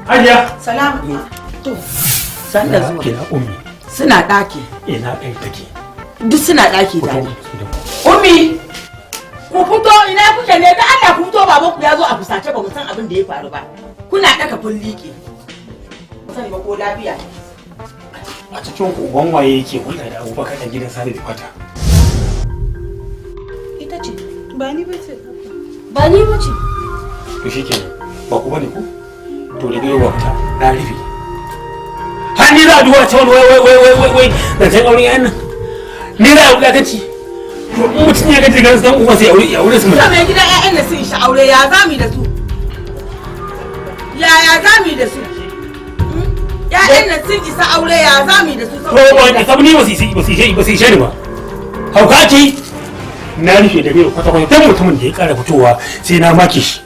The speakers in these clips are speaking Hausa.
Hajiya. Salamu. To, sanda zuwa. Ina Ummi? Suna ɗaki. Ina ɗan take? Duk suna ɗaki tare. Ummi! Ku fito, ina kuke ne? Da Allah ku fito, babanku ya zo a fusace, ba mu san abin da ya faru ba. Kuna ɗaka kun liƙe. Sani ba ko lafiya. A cikin ku uban waye yake hulɗa da Abubakar ɗan gidan Sani da Fata? Ita ce. Ba ni bace. Ba ni bace. To shikenan, ba ku bane ku? To daga yau ba fita, na rufe. Har ni za a duba cewa wai wai wai wai wai wai zancen auren yayan nan. Ni za a wulakanci. To in mutum ya ga jigan dan uwa sai ya aure su To mana. mai gida, ƴaƴan da sun isa aure, ya za mu yi da su? Yaya za mu yi da su? Ƴaƴan nan sun isa aure, ya za mu yi da su? To ba ni sabni ba su ishe ni ba. Hauka ce. Na rufe da yau kwata kwata, dan mutumin da ya kara fitowa sai na make shi.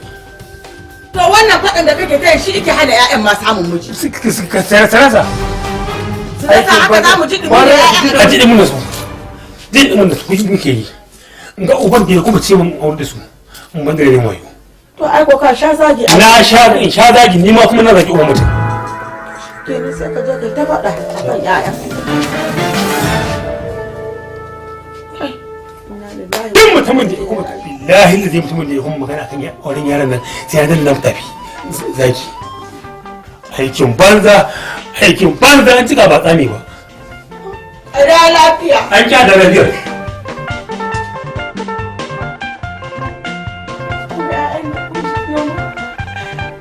To wannan faɗin da kake ta shi yake hana ƴaƴan ma samun miji. Suka sarasa. Su rasa, haka za mu ji ɗumi da ƴaƴan. A ji ɗumin da su. Jin ɗumin da su muke yi. Ga uban da ya kuma ce mun aure da su. In ban da yin wayo. To ai ko ka sha zagi. Na sha, in sha zagi, ni ma kuma na zagi uban mutum. Kenan sai ka je kai ta faɗa akan ƴaƴan. Kai, inna lillahi. Duk mutumin da ya kuma, billahi da zai, mutumin da ya kuma magana kan auren yaran nan sai ya danna tafi zaki. Aikin banza, aikin banza, an cika ba tsami ba. A da lafiya. An kya da lafiyar.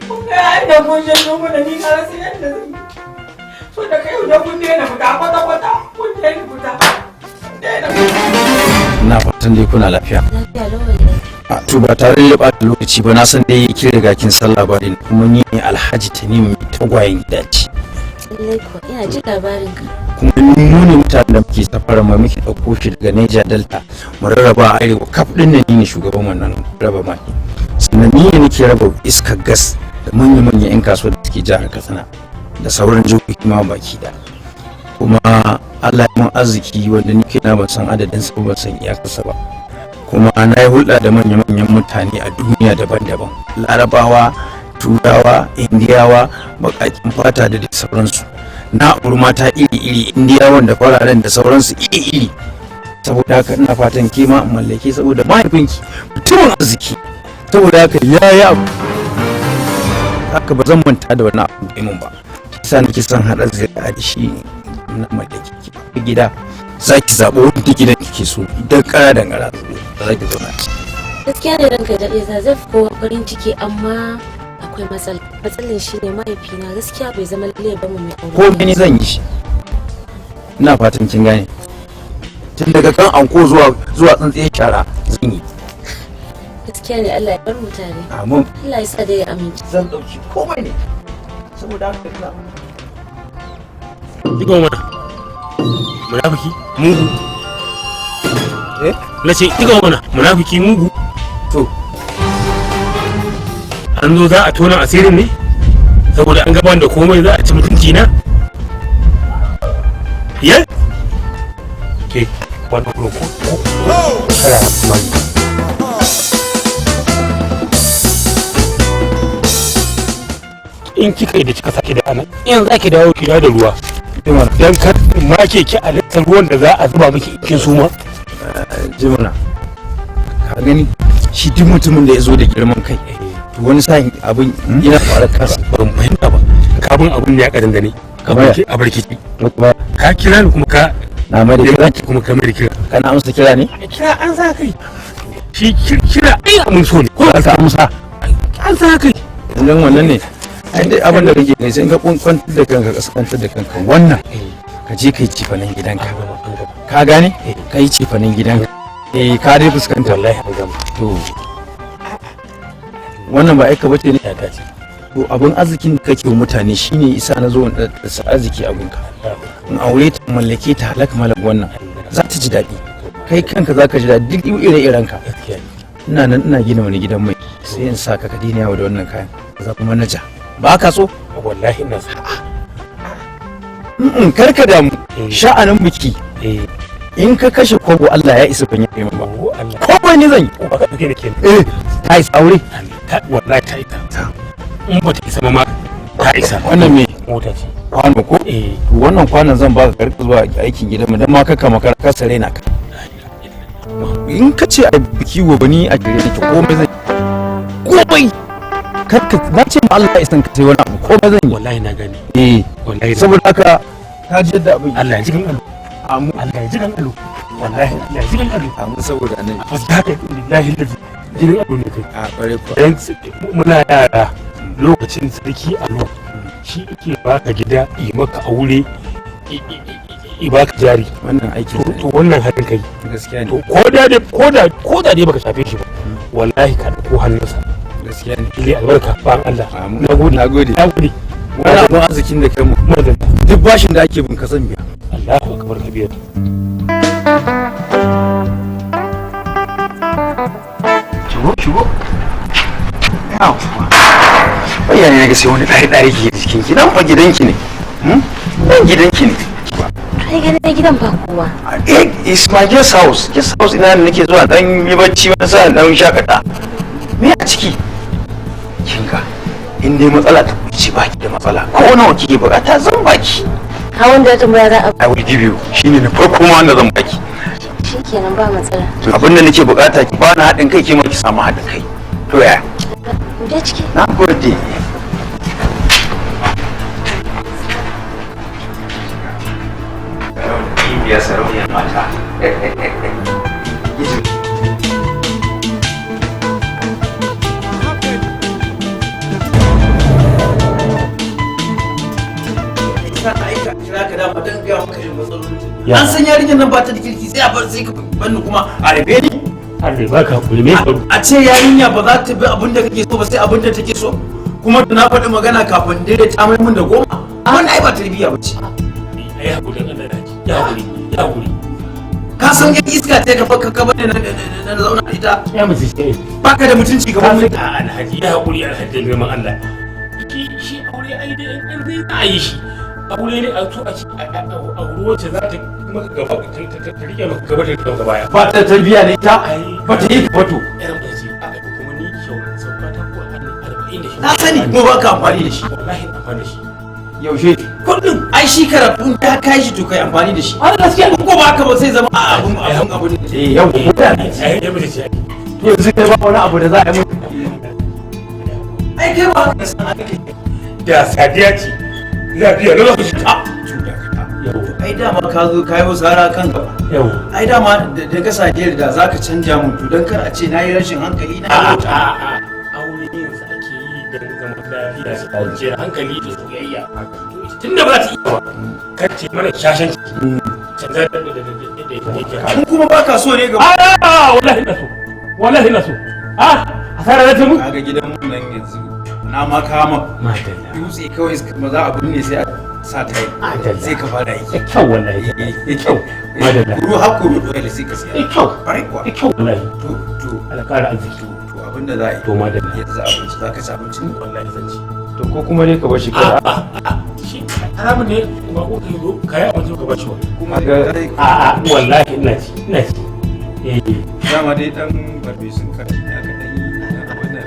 Kun ga kun janyo mana, ni na rasa yadda zan yi. So da kai da kun daina fita kwata kwata, kun daina fita. Kun daina fita. Ina fatan dai kuna lafiya. Lafiya lau wallahi. A, to ba tare da ɓata lokaci ba, na san dai kin riga kin san labarin, kuma ni ne Alhaji Tanimu mai tagwayen gidaje. Lallai kuwa ina jin labarin ka. Kuma mu ne mutanen da muke safarar mai, muke ɗauko shi daga Niger Delta mu rarraba a arewa kaf ɗin nan, ni ne shugaban wannan raba mai. Sannan ni ne nake raba iskar gas da manya-manyan 'yan kasuwa da suke jihar Katsina da sauran jihohi ma baki da. Kuma Allah ya mun arziki wanda ni kaina ban san adadin sa ba, ban san iyakarsa ba. Kuma na yi hulɗa da manya-manyan mutane a duniya daban-daban, Larabawa, Turawa, Indiyawa, baƙaƙen fata da dai sauransu. Na auri mata iri-iri, Indiyawan da fararen da sauransu iri-iri. Saboda haka ina fatan ke ma in mallake, saboda mahaifinki mutumin arziki, saboda haka ya yi abu haka ba zan manta da wani abu da ya mun ba. Sa nake son haɗa zuri'a da shi na mallake ki gida, za ki zaɓi wanda gidan kike so, idan ƙara da ƙara za ki zauna ciki. Gaskiya ne ranka daɗe, za zai fi kowa farin ciki, amma akwai matsala. Matsalan shine mahaifina gaskiya bai zama lalle ba mu mai aure. Ko gani zan yi shi, ina fatan kin gane, tun daga kan anko zuwa tsintsiyar shara zan yi. Gaskiya ne, Allah ya bar mu tare. Amin. Allah ya sa dai ya amince. Zan ɗauki komai ne, saboda haka ina Diga mana. Munafiki mugu. Eh? Na ce diga mana, munafiki mugu. To. An zo za a tona asirin ne? Saboda an gaban da komai za a ci mutunci na? Ye? Ke, wannan ko ko kara mani. In kika yi da kika sake da anan, in za ki dawo, ki dawo da ruwa. Jimana. Dan kar in make ki a littar ruwan da za a zuba miki in kin suma. Jimana, ka gani, shi duk mutumin da ya zo da girman kai, to wani sa'in abin yana fara kasa. Ban fahimta ba, kafin abin da ya kadan da ne. Kamar ya? A barkici ka kira ni kuma ka Na mai da kira. Kuma ka mai da kira. Kana amsa kira ne? Kira an sa kai shi kira ai abin so ne ko? Za ka amsa. An sa kai. Idan wannan ne, ai dai abin da kake gani, sai ka kwantar da kanka, kaskantar da kanka, wannan ka je kai cifanin gidanka, ka gane, ka yi cifanin gidanka, eh, ka dai fuskanta. Wallahi an gama. To wannan ba aika bace ne? Ya dace. To abin arzikin da kake wa mutane shine isa na zo in ɗarsa arziki a gunka, in aure ta, in mallake ta, halak malak, wannan za ta ji daɗi, kai kanka za ka ji daɗi, duk ire-iren ka. Gaskiya ne. Ina nan ina gina wani gidan mai, sai in sa ka ka daina yawo da wannan kayan, za kuma manaja ba ka so. Wallahi ina so. In karka damu. Eh. Sha'anin biki, eh, in ka kashe kwabo, Allah ya isa ban yi ba. Oh Allah. Komai ni zan yi. Ko ba ka dauke ni kenan? Eh, ta isa aure. Ta wallahi ta ita, in ba ta isa ma. Ta isa. Wannan me? Mota ce. Kwano ko? Eh. To wannan kwanon zan baka ka rika zuwa aikin gidanmu dan ma ka makara ka sare na ka. In ka ce a biki gobe, ni a gare nake, komai zan, komai. Kar ka na ce ma Allah ya san ka sai wani abu, komai zan yi. Wallahi na gani. Eh. Wallahi. Saboda haka ka ji yadda abin. Allah ya ji kan alu. Amu. Allah ya ji kan alu. Wallahi Allah ya ji kan alu. Amu saboda annabi. Haka lillahi lazi jinin alu ne kai. A bare ko. Dan muna yara lokacin sarki alu shi yake baka gida, yi maka aure, i baka jari. Wannan aikin To wannan haɗin kai. Gaskiya ne. To ko da dai baka shafe shi ba, wallahi ka ɗauko hannunsa. Gaskiya ne. Ile albarka ba Allah. Amin. Nagode. Nagode. Nagode. Wani abun arzikin da kai mu. Madalla. Duk bashin da ake bin ka zan biya. Allahu akbar kabir. Shigo, shigo. Yawa. Bayyana ne ga sai wani ɗari ɗari ke jikin ki. Nan fa gidanki ne. Nan gidanki ne. Ai ganin na gidan ba kowa. Eh, it's my guest house. Guest house ina ne nake zuwa dan yi bacci wani sa'an dan shakata. Me a ciki? Kinga, in dai matsala ta kuce baki da matsala. Ko nawa kike bukata zan baki. Hawan da ya tambaya za a I will give you. Shine na farko ma wanda zan baki. Shikenan, ba matsala. Abin da nake bukata ki bani haɗin kai, ke ma ki samu haɗin kai. To ya? Mu je ciki. Na gode. Biya sarauniyar mata. An san yarinyar nan ba ta da kirki, sai a bar sai ka banni kuma a rabe ni. Allah ya baka hakuri, me faru? A ce yarinya ba za ta bi abin da kake so ba sai abin da take so, kuma da na faɗi magana kafin dare ta mai mun da goma. Wannan ai ba tarbiyya ba ce. Ai hakuri dan Allah daji. Ya hakuri, ya hakuri. Ka san yan iska ce ka fakka ka bane na zauna da ita. Ya mace ce. Baka da mutunci Ka gaban san mu. a alhaji, ya hakuri alhaji da girman Allah. Shi aure ai dai in zai za a yi shi. Aure ne a to a ci a wacce za ta maka gaba ta rike maka gaba ta rike maka baya. Ba ta tarbiyya ne ita? Ba ta yi wato. Yar mace ce a kuma ni kyau sauka ta ko a 46. Na sani kuma baka amfani da shi. Wallahi ina amfani da shi. Yaushe? Kullum ai shi karatu in ka kai shi to kai amfani da shi. Har gaskiya. In ko ba haka ba sai zama a abun abun abun. Eh, yau mutane. Ai yar mace ce. To yanzu kai ba wani abu da za a yi mun. Ai kai ba haka san haka kai. Da sadiya ce. Lafiya lokaci. A to ai dama ka zo ka yi sara kan gaba. Yau. Ai dama da ka sake da zaka canja mun to dan kar a ce nayi rashin hankali na yi wata. Aure yanzu ake yi don zaman lafiya da kwanciyar hankali da soyayya. Tun da ba ta iya ba, kar ce mana shashanci. Canza da In kuma baka so ne gaba. Ah, wallahi na so. Wallahi na so. Ah, asara za ta mu. Kaga gidan mun nan yanzu na ma kama. Madalla. Dutse kawai ba za a binne sai a sa ta yi. Madalla. Sai ka fara aiki. Da kyau wallahi. Da kyau. Madalla. Kuru hakuru dole sai ka siya. Da kyau. Kwarai kuwa. Da kyau wallahi. To Allah ƙara arziki. To abin da za a yi. To madalla. Yanzu abinci za ka ci abinci ne? Wallahi zan ci. To ko kuma dai ka bar shi Ah, kawai. ah, ah. Shi haramun ne ba ko ka zo ka yi abinci ka bashi wa. Kuma Kaga- A'a wallahi ina ci, ina ci. Eh. dama dai dan farfesun kaji ne aka dan yi dan abin nan.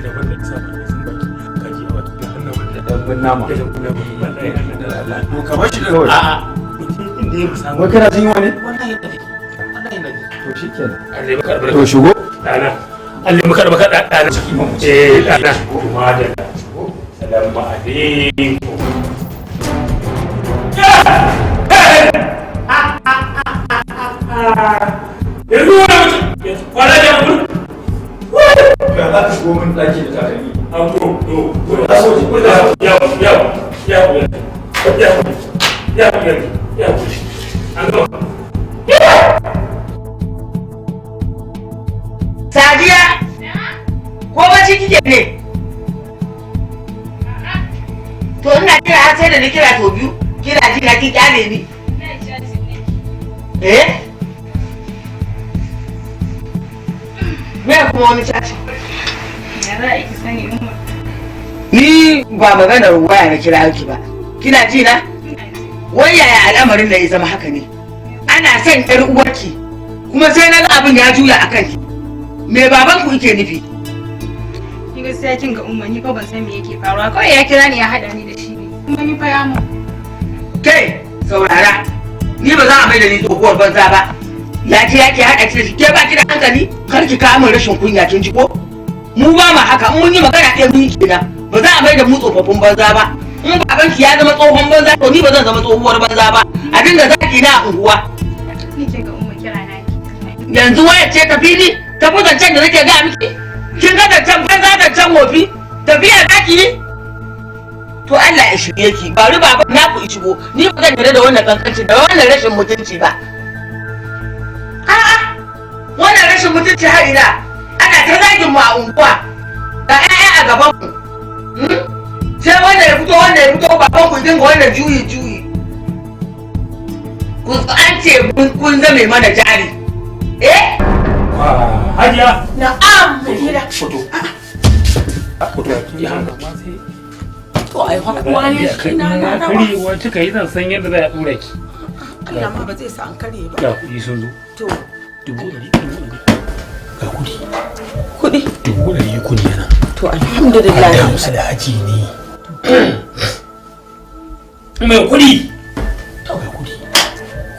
Da wannan isa farfesun baki kaji a baki da hannun Da dambun nama. da dambun nama wallahi Allah. To ka bar shi da Kawai. A'a mutum inda ya samu. Wai kana jin yunwa ne? Wallahi ina ji. Wallahi ina ji. To shikenan. Allah ya maka albarka. To shigo. Ɗana. Allah ya maka albarka ɗana. Eh ɗana. Madalla. Salamu alaikum. Yanzu wani mutum yanzu kwana da mutum. Ga za ka shigo min ɗaki da takalmi. An to to yawo yawo yawo yawo yawo yawo an gama. Sadiya! Ko bacci kike ne? To ina kira har sai da na kira to biyu, kira ji na kin kyale ni. Eh? Me kuma wani caci? Ya za a yi ki sani umma? Ni ba maganar waya na kira ki ba. Kina ji na? Wai yaya al'amarin da ya zama haka ne? Ana son ƴar uwarki kuma sai na ga abin ya juya a kanki. Me babanku yake nufi? Ni gaskiya kin ga Umma, ni fa ban san me yake faruwa. Kawai ya kira ni ya haɗa ni da shi ne. Kuma ni fa ya mu. Kai, saurara. Ni ba za a mai da ni tsohuwar banza ba. Ya ce ya ke haɗa ki da shi, ke ba ki da hankali? Kar ki kawo min rashin kunya, kin ji ko? Mu ba ma haka, in mun yi magana ɗaya mun yi kenan. Ba za a mai da mu tsofaffin banza ba. In babanki ya zama tsohon banza, to ni ba zan zama tsohuwar banza ba. A dinga zaki na a unguwa. Ni kin ga Umma, kira na ki. Yanzu wayar ce ta fili, tafi zancen da nake gaya miki. Kin ga zancen banza, zancen wofi, tafiya zaki yi. To Allah ya shirye ki, ba riba ba na ku shigo. Ni ba zan yarda da wannan kankanci da wannan rashin mutunci ba. A'a, wannan rashin mutunci har ina ana ta zagin mu a unguwa, ga 'ya'ya a gaban mu. Sai wannan ya fito, wannan ya fito, baban ku dinga wannan juyi juyi. Kun an ce kun zame mana jari. Eh? Hajiya. Na'am, mai gida. Fito. Fito. Ya hanga ma sai. To ai haka wani shi na na na. Karewa kika yi, zan san yadda za a dura ki. Allah ma ba zai sa an kare ba. Ga kuɗi sun zo. To 100,000, 100,000. Ga kuɗi. Kuɗi. 300,000 ne yana. To alhamdulillah. Da musu da haji ne. Mai kuɗi. Mai kuɗi.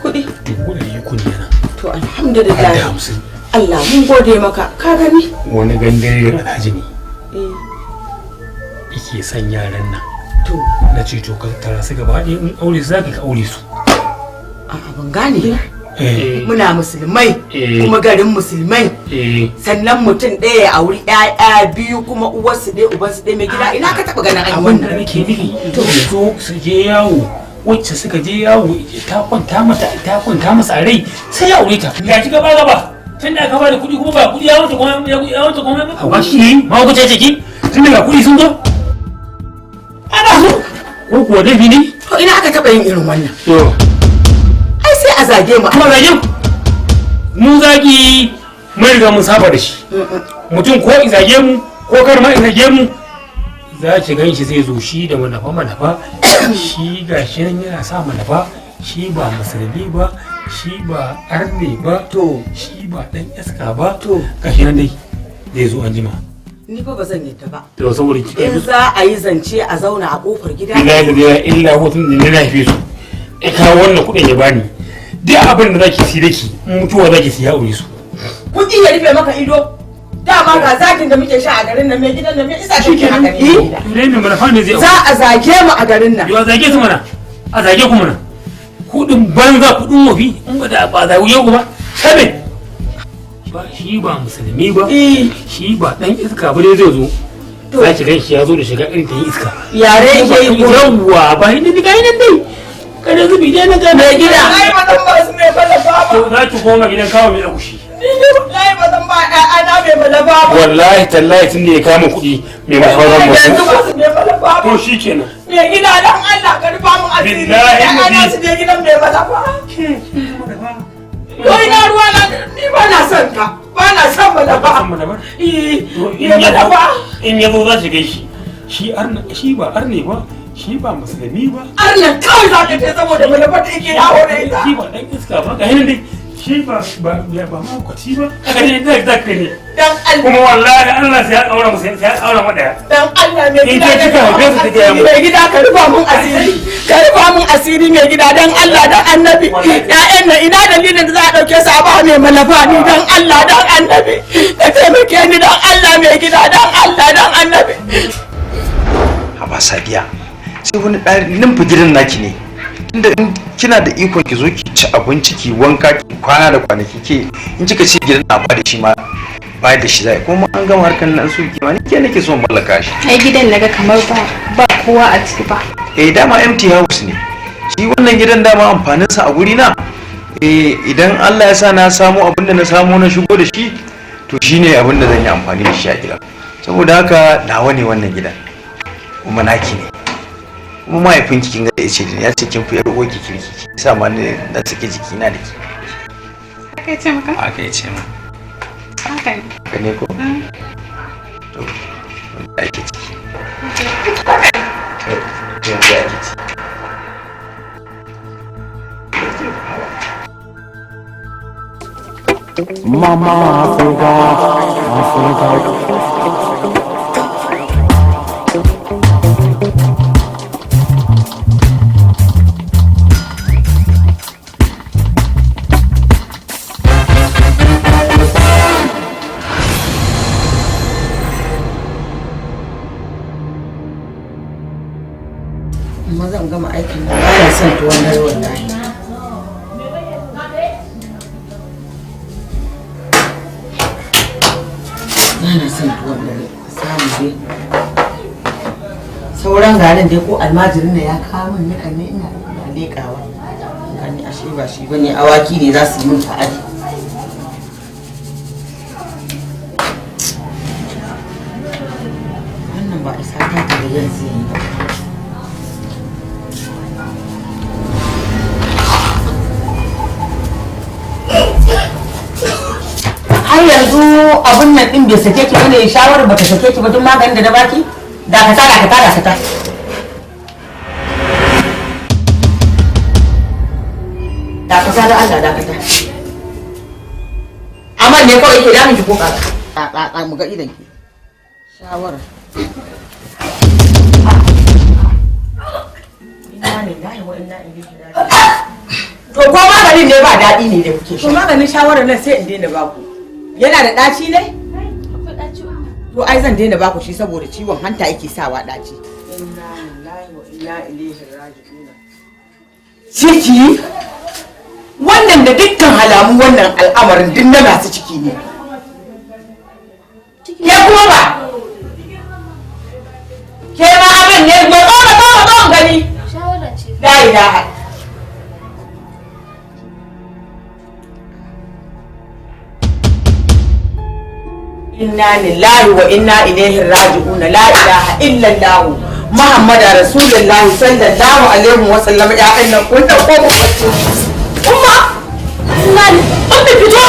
Kuɗi. 300,000 ne yana. To alhamdulillah. Da 50. Allah mun gode maka, ka gani? Wani gangare alhaji ne. Eh. Yake son yaran nan. To. Na ce to ka tara su gaba ɗaya, in aure su zaka ka aure su. A'a, ban gane ba. Muna musulmai kuma garin musulmai. Sannan mutum ɗaya ya auri ƴaƴa biyu kuma uwarsu ɗaya ubansu ɗaya, mai gida, ina ka taɓa ganin an yi Abin da wannan? nake nufi, to zo su je yawo, wacce suka je yawo ta kwanta mata, ta kwanta masa a rai, sai ya aure ta. Ya ci gaba gaba. Tun da aka bada kuɗi kuma ba kuɗi ya wuce kuma ya wuce kuma ba. Ba shi ma ku ce ciki tun daga kuɗi sun zo. Ana so ko kuwa laifi ne? To ina aka taɓa yin irin wannan? To. Ai sai a zage mu. Kuma zage mu, zagi mun riga mun saba da shi. Mutum ko i zage mu ko kar ma i zage mu, za ki gan shi zai zo shi da malafa malafa, shi ga shi nan yana sa malafa, shi ba musulmi ba, shi ba arne ba, To. shi ba dan iska ba. To. Ga shi nan dai zai zo an jima. Ni fa ba zan yadda ba. To saboda ki In za a yi zance a zauna a kofar gida. Billahi da illa hutun da na haife su ya kawo wannan kuɗin ya bani, duk abin da zaki si daki in mutuwa zaki siya aure su. Kuɗi ya rufe maka ido. Dama ga zakin da muke sha a garin nan, mai gidan nan, me isa kake haka ne, mai gida? To dai mai malafa ne zai aure. Za a zage mu a garin nan. Yau a zage su mana, a zage ku mana, kuɗin banza, kuɗin wofi, in ba da ba zage ku ba sabe ba. Shi ba musulmi ba, shi ba dan iska ba dai zai zo, za ki gan shi ya zo da shiga irin ta yin iska. Yare yake yi ko? Yawwa, ba ni ni ga nan dai kada zubi dai na ga Mai gida. Ai ba zan ba su mai malafa ba. To za ki koma gidan kawo mai akushi. Ni ne wallahi ba zan ba ƴaƴana mai malafa ba. Wallahi tallahi tun da ya kama kuɗi mai malafa zan ba Yanzu su. ba su mai malafa ba. To shikenan. Mai gida, dan Allah ka rufa mun asiri. Billahi Ƴaƴana su je gidan mai malafa. Ko ina ruwa na, ni ba na son ka. Ba na son malafa. Eh, In mai ya zo malafa. in ya zo za ki gaishe shi arna, shi ba arne ba, shi ba musulmi ba. Arnan kawai za ka ce saboda malafa da yake yawo da ita. Shi ba dan iska ba, ga hinan dai, shi ba ba ya ba ma kwaci ba, haka ne zai zaka ne. Dan Allah. Kuma wallahi Allah sai ya aura mu, sai ya aura mu daya. Dan Allah mai In gida, kai kika haife su take yamu. mai gida, ka rufa mun asiri, ka rufa mun asiri mai gida, dan Allah dan annabi. Ƴaƴan nan, ina dalilin da za a dauke su a ba mai malafa? Ni dan Allah dan annabi ka taimake ni, dan Allah mai gida, dan Allah dan annabi. Haba Sadiya, sai wani ɗari nan fa gidan naki ne, tunda in kina da ikon ki zo ki ci abinci, ki wanka, ki kwana da kwanaki. Ke in kika ce gidan na ba da shi ma ba da shi zai, kuma an gama harkar nan su ki ma ni ke nake son mallaka shi. Ai gidan naga kamar ba kowa a ciki ba. Eh, dama empty house ne shi wannan gidan. Dama amfanin sa a guri na, eh, idan Allah ya sa na samu abin da na samu na shigo da shi, to shine abin da zan yi amfani da shi a gida. Saboda haka nawa ne wannan gidan, kuma naki ne. Kuma mahaifinki kin ga ya ce ya ce kin fi yar uwarki kirki, sa ma ne na sake jikina da ki. Haka ya ce maka? Haka ya ce ma. Haka ne. Haka ne ko? To wanda ake ciki, to yanzu ake ciki. Mama Africa, Africa. Amma zan gama aikin nan, ba na son tuwon dare wallahi. Ba na son tuwon dare. Samu dai. Sauran garin dai ko almajirin ne ya kawo min nikan ne ina leƙawa. Gani ashe ba shi bane, awaki ne za su yi min ta'adi. Wannan ba isa ta ta da zan yi ba. Har yanzu abun nan din bai sake ki bane, shawarar bata sake ki ba, duk maganin da na baki. Dakata, dakata, dakata. Dakata da Allah, dakata. Aman ne kawai yake damun ki ko kaka? Kaka mu ga idan ki. Shawara. Inna lillahi wa inna ilaihi raji'un. To ko maganin ne ba daɗi ne da kuke sha? To maganin shawarar nan sai in daina baku. Yana da ɗaci ne? Akwai ɗaci. To ai zan daina baku shi saboda ciwon hanta yake sawa ɗaci. Inna lillahi wa inna ilaihi raji'un. Ciki? Wannan da dukkan halamu wannan al'amarin duk na masu ciki ne. Ke kuma ba? Ke ma abin ne ba ba ba ba ba gani. Shawara ce. La ilaha. Inna lillahi wa inna ilaihi raji'un, la ilaha illa Allah Muhammadu Rasulullah sallallahu alaihi wa sallam. Ya annan kun dauko mu. Umma, inna umma fito,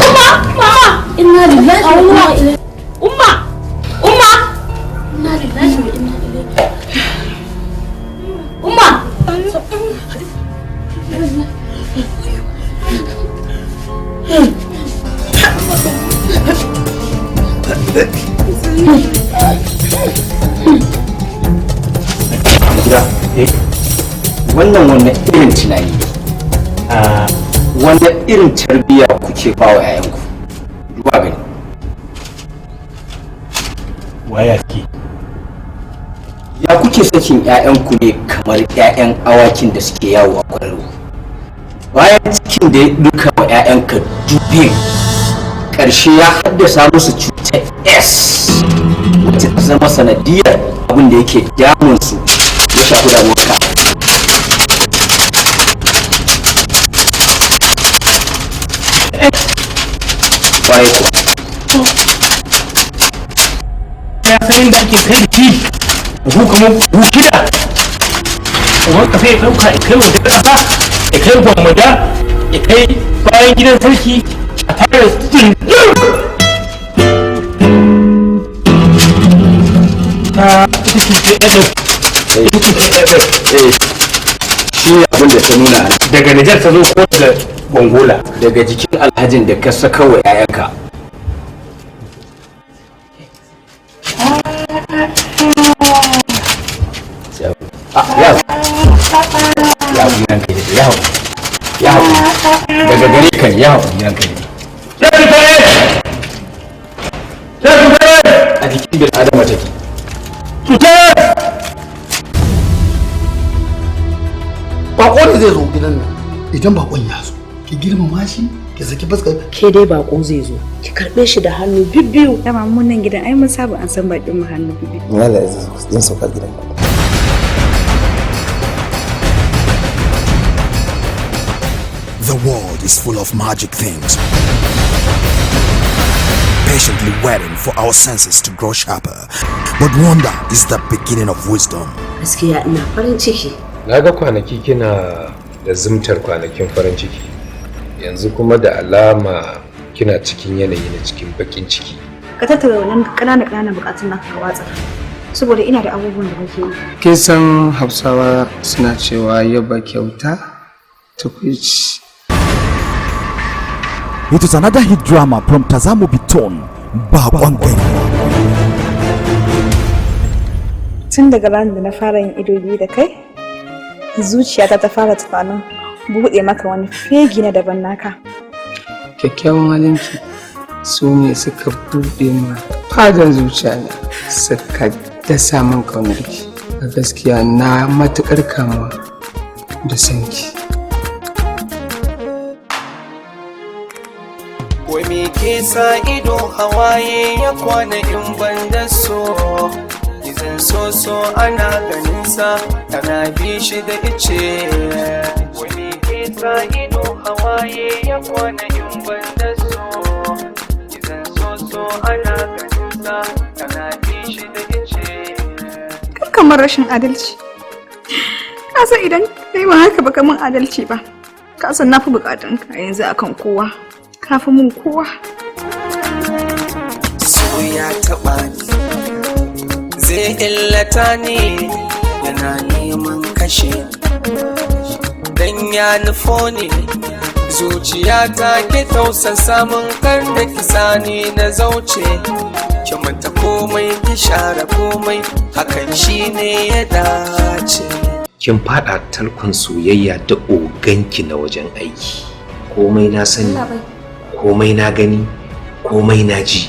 umma, mama, inna lillahi wa inna ilaihi, umma, umma, inna lillahi wa inna ilaihi, umma. Gida, wannan irin tunani, wannan irin tarbiyya kuke ba wa 'ya'yanku? Duba gani. Waya ke? Ya kuke sakin 'ya'yanku ne kamar 'ya'yan awakin da suke yawo a kwararo? Bayan cikin da ya duka wa 'ya'yanka dubin, ƙarshe ya haddasa musu cutar S, wacce ta zama sanadiyar abin da yake damunsu ya shafi damuwarka. Kwarai kuwa. Ya san inda ake kai ki buhu kamar buhu 6. Uban ka sai ya ɗauka ya kai wajen ƙasa, ya kai gwamnati, ya kai bayan gidan sarki a tare zindir. Ta ita ce ɗaya, ita ce ɗaya. Shi ne abin da ta nuna. Daga Nijar ta zo ko daga Gongola? Daga jikin alhajin da ka saka wa 'ya'yanka. Ya hau gidan kai da ya hau. Ya hau. Daga gare ka ya hau gidan kai. A jikin bil adama take. Cutar! Bako ne zai zo gidan nan. Idan bakon ya zo, ki girmama shi, ki saki fuskar. Ke dai bako zai zo, ki karbe shi da hannu bibbiyu. Dama mun nan gidan ai mun saba an san bakin mu hannu bibbiyu. Lala zan sauka gidan ku. The world is full of magic things, patiently waiting for our senses to grow sharper. But wonder is the beginning of wisdom. Gaskiya ina farin ciki. Na ga kwanaki kina da zumtar kwanakin farin ciki. Yanzu kuma da alama kina cikin yanayi na cikin bakin ciki. Ka tattara wannan ƙananan ƙananan bukatun naka ka watsa. Saboda ina da abubuwan da nake yi. Kin san Hausawa suna cewa yaba kyauta tukuici. It is another hit drama from Tazamo Biton, Bakon Gani. Tun daga ranar da na fara yin ido biyu da kai, zuciyata ta fara tunanin buɗe maka wani fegi na daban naka. Kyakkyawan halinki su ne suka buɗe ma fadar zuciya na suka dasa min ƙaunarki. A gaskiya na matuƙar kamuwa da sanki. Wai me ke sa ido hawaye ya kwana in ban da so? Izan so so ana ganin sa ana bi shi da ice. Wai me ke sa ido hawaye ya kwana in ban da so? Izan so so ana ganin sa ana bi shi da ice. Kar kamar rashin adalci. Ka san idan kai ba haka ba kaman adalci ba. Ka san na fi bukatun ka yanzu akan kowa. Ka fi mun kowa. So ya taɓa ni, zai illata ni, yana neman kashe ni. Dan ya nufo ni, zuciya ta ke tausa samun kar da kisa ni na zauce. Ki manta komai ki share komai, hakan shine ya dace. Kin fada tarkon soyayya da oganki na wajen aiki. Komai na sani, komai na gani, komai na ji.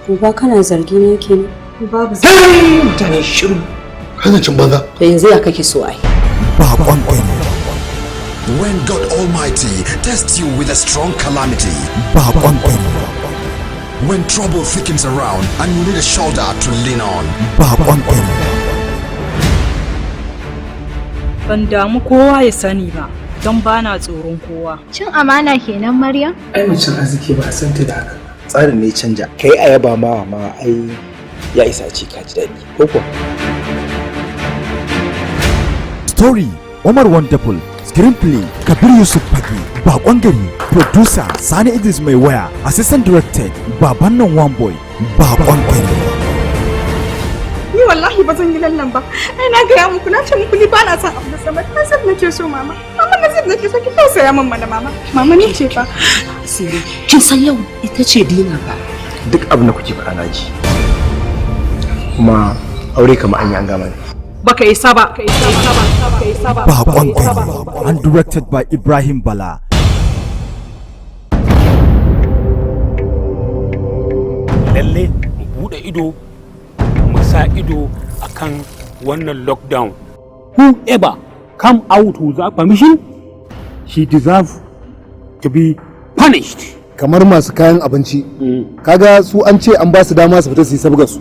Uba, kana zargi ne kenan? Babu. Mutane shiru. Kana cin banza. To yanzu ya kake so ai? Bakon Gari. When God Almighty tests you with a strong calamity, Bakon Gari. When trouble thickens around and you need a shoulder to lean on, Bakon Gari. Ban damu kowa ya sani ba, don bana tsoron kowa. Cin amana kenan, Maryam? Ai macen arziki ba a san ta da haka. Tsarin ne canja. Kai a yaba ma ai ya isa ce ka ji daɗi. Ko kuwa? Story Omar Wonderful, Screenplay Kabir Yusuf Fage, Bakon Gari, Producer Sani Idris Mai Waya, Assistant Directed Baban nan One Boy, Bakon Gari. Ni wallahi ba zan yi lallan ba. Ai na gaya muku, na ce muku ni ba na son Abdul Samad. Nasib nake so, mama. Mama, Nasib nake so, ki tausaya min mana, mama. Mama, ni ce fa. Asiri. Kin san yau ita ce dina ba. Duk abin da kuke faɗa na ji. Kuma aure kamar an yi an gama ne. Baka isa ba. Baka isa ba. Baka isa ba. Bakon Gari and directed by Ibrahim Bala. Lalle mu bude ido, mu sa ido akan wannan lockdown. Whoever come out without permission, he deserve to be punished. Kamar masu kayan abinci, kaga su an ce an ba su dama su fita su yi sabgar su.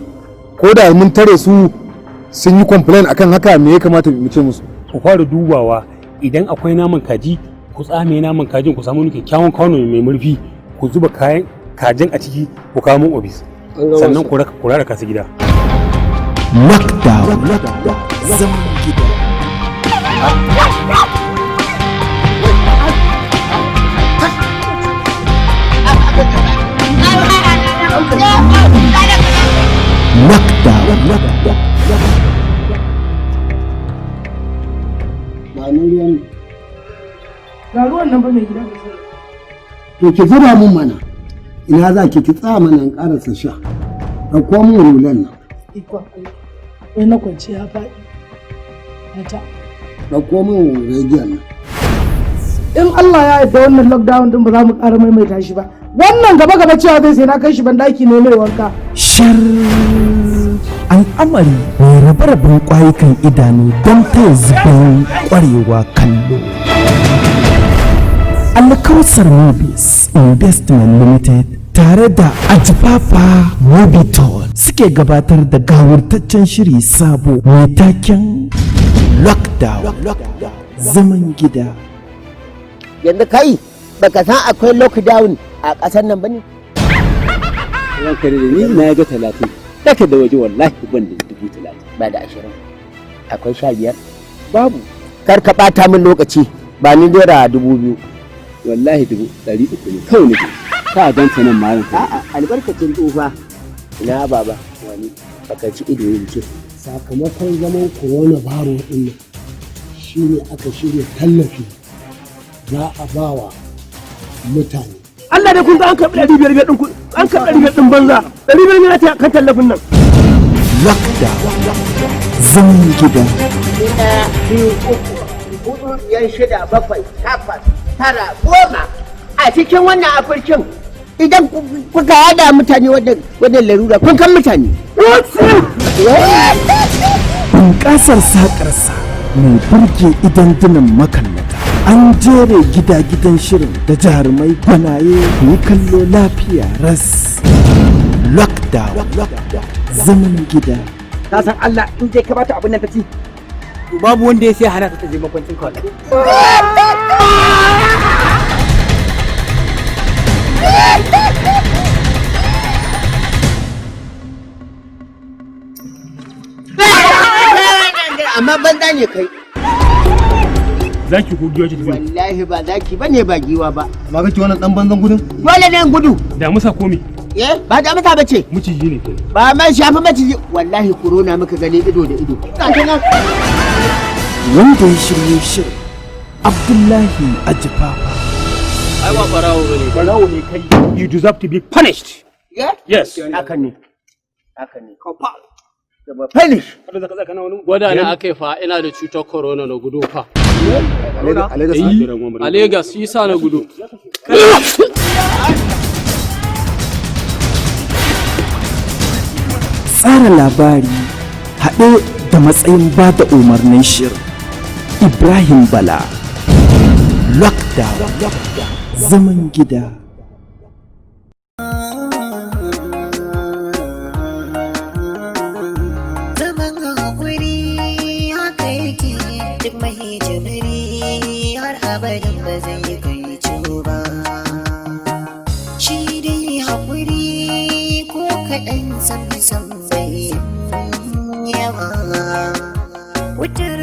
Ko da mun tare su sun yi complain akan haka, me ya kamata mu ce musu? Ku fara dubawa, idan akwai naman kaji, ku tsame naman kajin, ku samu wani kyakkyawan kwano mai murfi, ku zuba kayan kajin a ciki, ku kawo mun ofis, sannan ku raka ku raraka su gida. Lockdown. Zaman gida. Lockdown. Ba ni ruwan. Ga ruwan nan ba, mai gida. To ki zuba mun mana. Ina za ki? Ki tsaya mana in karasa sha. Ɗauko mun rulan nan. Ikon Allah. Wai na kwanci ya faɗi. Mata. Ɗauko mun rediyon nan. In Allah ya yarda, wannan lockdown din ba za mu ƙara maimaita shi ba. Wannan gaba gaba cewa zai sai na kai shi ban daki ne mai wanka. Shar al'amari mai rabe-raben kwayukan idanu don taya zubin kwarewa kallo. Alkausar Movies Investment Limited tare da Ajifafa Mobiton suke gabatar da gawurtaccen shiri sabo mai taken Lockdown, Zaman Gida. Yanzu kai baka san akwai lockdown a ƙasar nan bane? Ranka da ni na ga 30 daka da waje, wallahi ban da 30,000. Ba da 20, akwai 15? Babu. Kar ka ɓata min lokaci, ba ni ₦2,000. Wallahi 300 ne kawai nake ka ganta nan ma, ranka. A'a, albarkacin tsufa. Ina baba wani baka ci ido yin ce. Sakamakon zaman coronavirus din nan shine aka shirya tallafi za a bawa mutane. Allah dai, kun ga an karɓi 500 ɗin ku, an karɓi 500 ɗin banza, 500 ne ta kan tallafin nan. Lockdown, Zaman Gida. Ɗaya, biyu, uku, hudu, biyar, shida, bakwai, takwas, tara, 10 a cikin wannan afirkin. Idan kuka hada mutane wannan larura, kun kan mutane. Bunƙasar saƙarsa mai burge idandunan makallata. An jere gida-gidan shirin da jarumai gwanaye, ku yi kallo lafiya ras. Lockdown, zaman gida. Ka san Allah, in dai ka bata abin nan ta ci, to babu wanda ya sai hana ta je makwancin ka wallahi. Amma banza ne kai. Zaki ko giwa ce tafi? Wallahi ba zaki bane, ba giwa ba. Amma kake wannan dan banzan gudun? Dole ne in gudu. Da musa komi. Eh, ba da musa bace. Miciji ne kai. Ba man shafi maciji, wallahi corona muka gani ido da ido. Ga ta nan. Wanda ya shirye shirin, Abdullahi Ajifafa. Ai ba barawo bane. Barawo ne kai. You deserve to be punished. Yeah? Yes. Haka ne. Haka ne. Finish. Gwada na aka yi fa, ina da cutar corona na gudu fa. A Lagos? A Lagos, shi sa na gudu. Tsara labari haɗe da matsayin ba da umarnin shirin, Ibrahim Bala. Lockdown, zaman gida. Zaman haƙuri haka yake, duk mai jimiri har abadin ba zai kai ba. Shi dai haƙuri ko kaɗan sam sam bai yawa. Wutar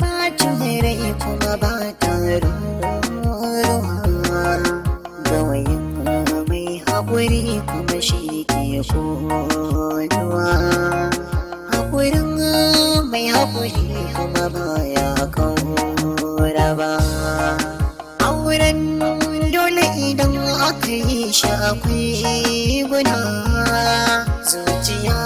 bacin rai kuma ba ta ruwa. Gawayin mai haƙuri kuma shi ke ƙonuwa. Haƙurin mai haƙuri kuma baya kaura ba. Auren dole idan aka yi shi akwai guna zuciya.